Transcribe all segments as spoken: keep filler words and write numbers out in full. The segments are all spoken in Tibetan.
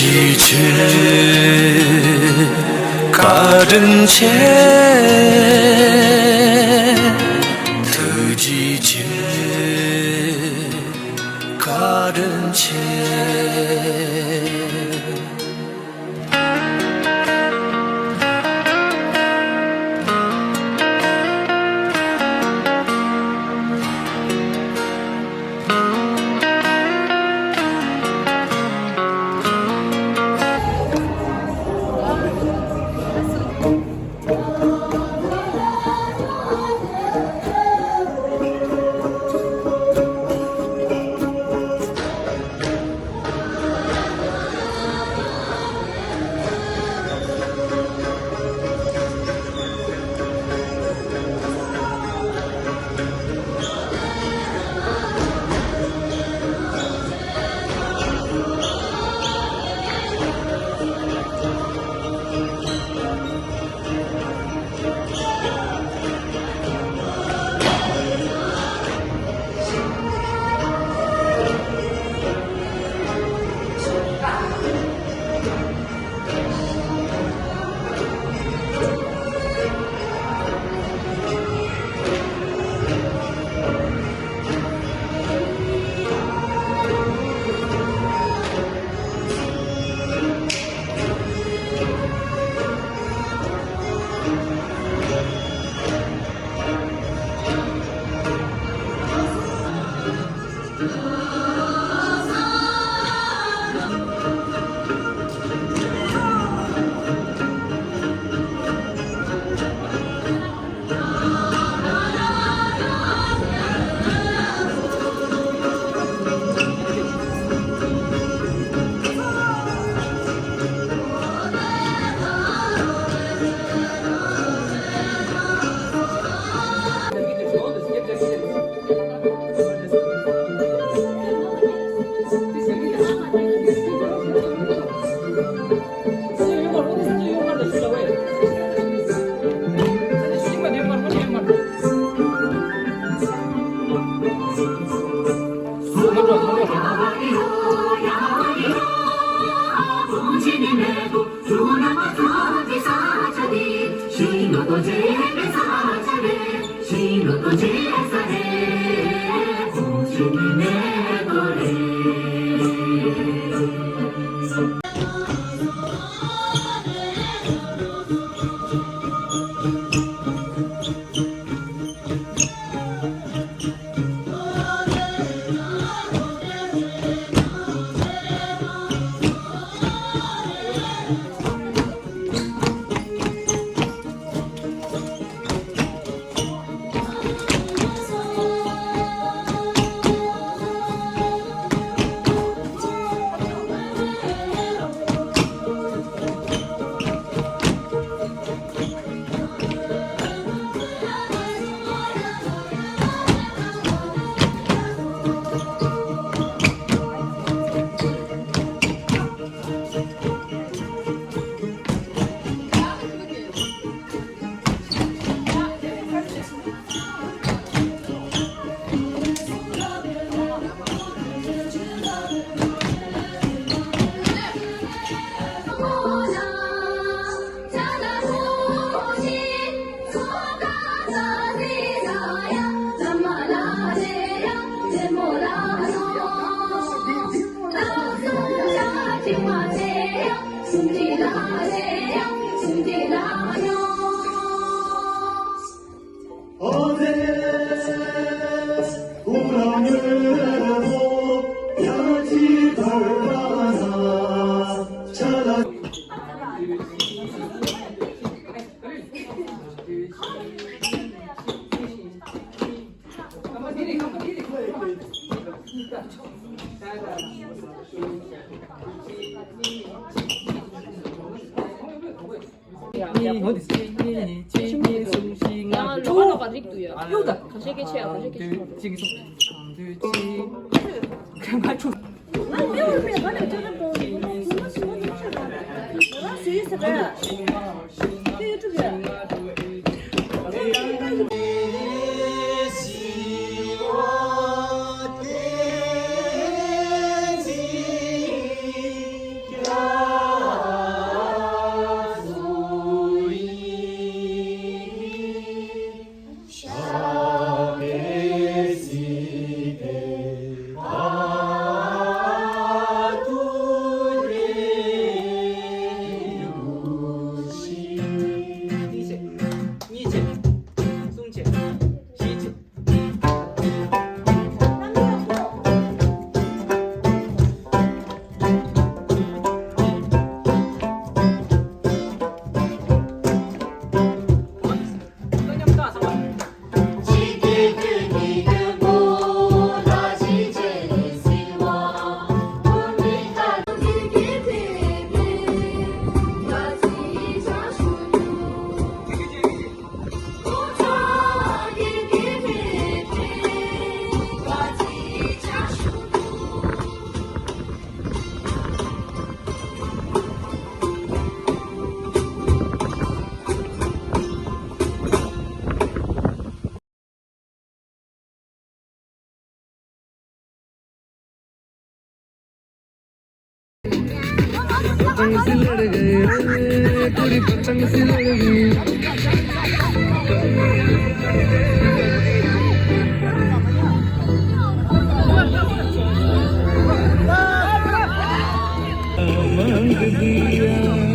ཆེ། བཀའ་དྲིན་ཆེ། ཐུགས་རྗེ་ཆེ། བཀའ་དྲིན་ཆེ། पतंग से लड़ गए, पूरी पतंग से लड़ गए। मांग दिया।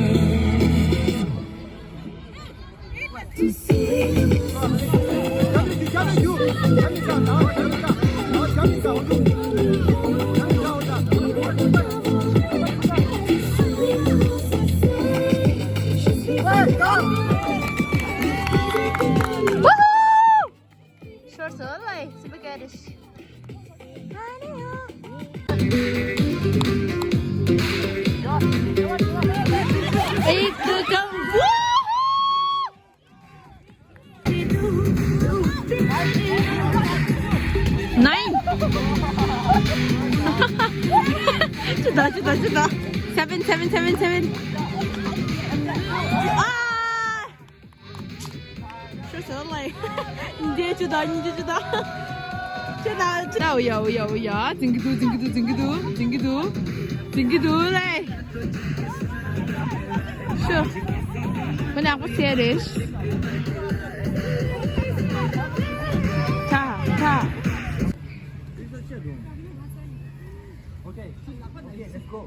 Woohoo! Short so, like, super good. एक कम। Nine. Chuda, chuda, chuda. Seven, seven, seven, seven. Ah! Sure, so, like, འདི་ཅི་ད། འདི་ཅི་ད། ཅི་ད། ཅི་ད། འོ་ཡ། འོ་ཡ། འོ་ཡ། འཛིན་གྱི་འདུག་འཛིན་གྱི་འདུག་འཛིན་གྱི་འདུག་འཛིན་གྱི་འདུག་འཛིན་གྱི་འདུག་ལེ། Sure. མི་ནག་པོ་ཟེར་རེད། ཐ་ཐ། Okay. Okay, let's go.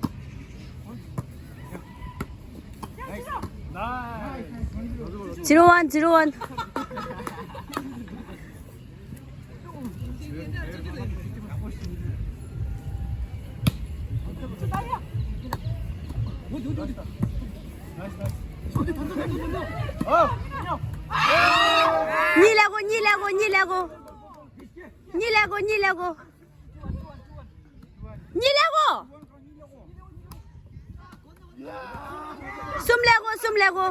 Zero one, zero one. གཉིས་ལས་གོ། གཉིས་ལས་གོ། གཉིས་ལས་གོ། གཉིས་ལས་གོ། གཉིས་ལས་གོ། གཉིས་ལས་གོ། གསུམ་ལས་གོ། གསུམ་ལས་གོ།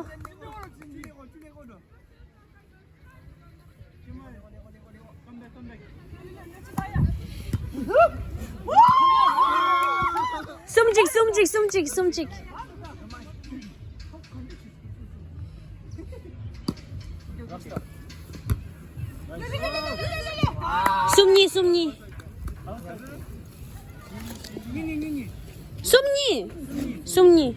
གསུམ་གཅིག་གསུམ་གཅིག་གསུམ་གཅིག་གསུམ་གཅིག་གསུམ་གཉིས། གསུམ་གཉིས། གསུམ་གཉིས།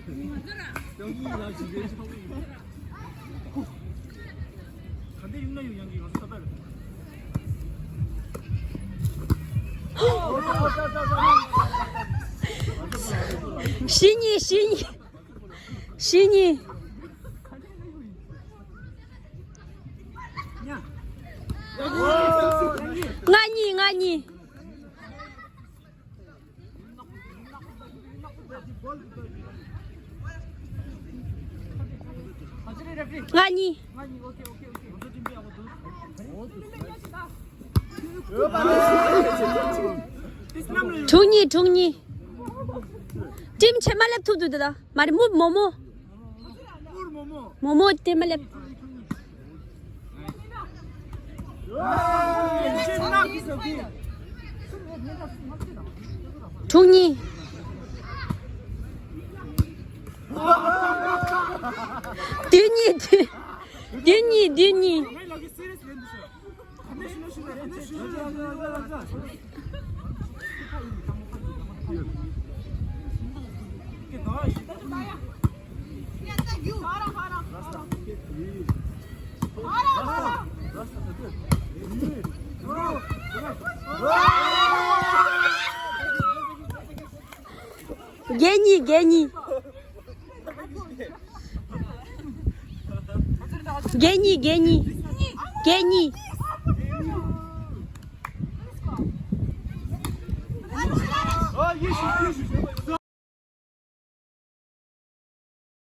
བཞི་གཉིས། བཞི་གཉིས། བཞི་གཉིས། ལྔ་གཉིས། ལྔ་གཉིས། ལྔ་གཉིས། དྲུག་གཉིས། དྲུག་གཉིས། ཊིམ་ཆེ་མ་སླེབས་ཐུབ་འདུག་ད། མ་རེད། མོ་མོ་མོ། མོ་མོ་ཊིམ་མ་སླེབས། དྲུག་གཉིས། བདུན་གཉིས། བདུན་གཉིས། བདུན་གཉིས། བརྒྱད་གཉིས། བརྒྱད་གཉིས། བརྒྱད་གཉིས། བརྒྱད་གཉིས། བརྒྱད་གཉིས།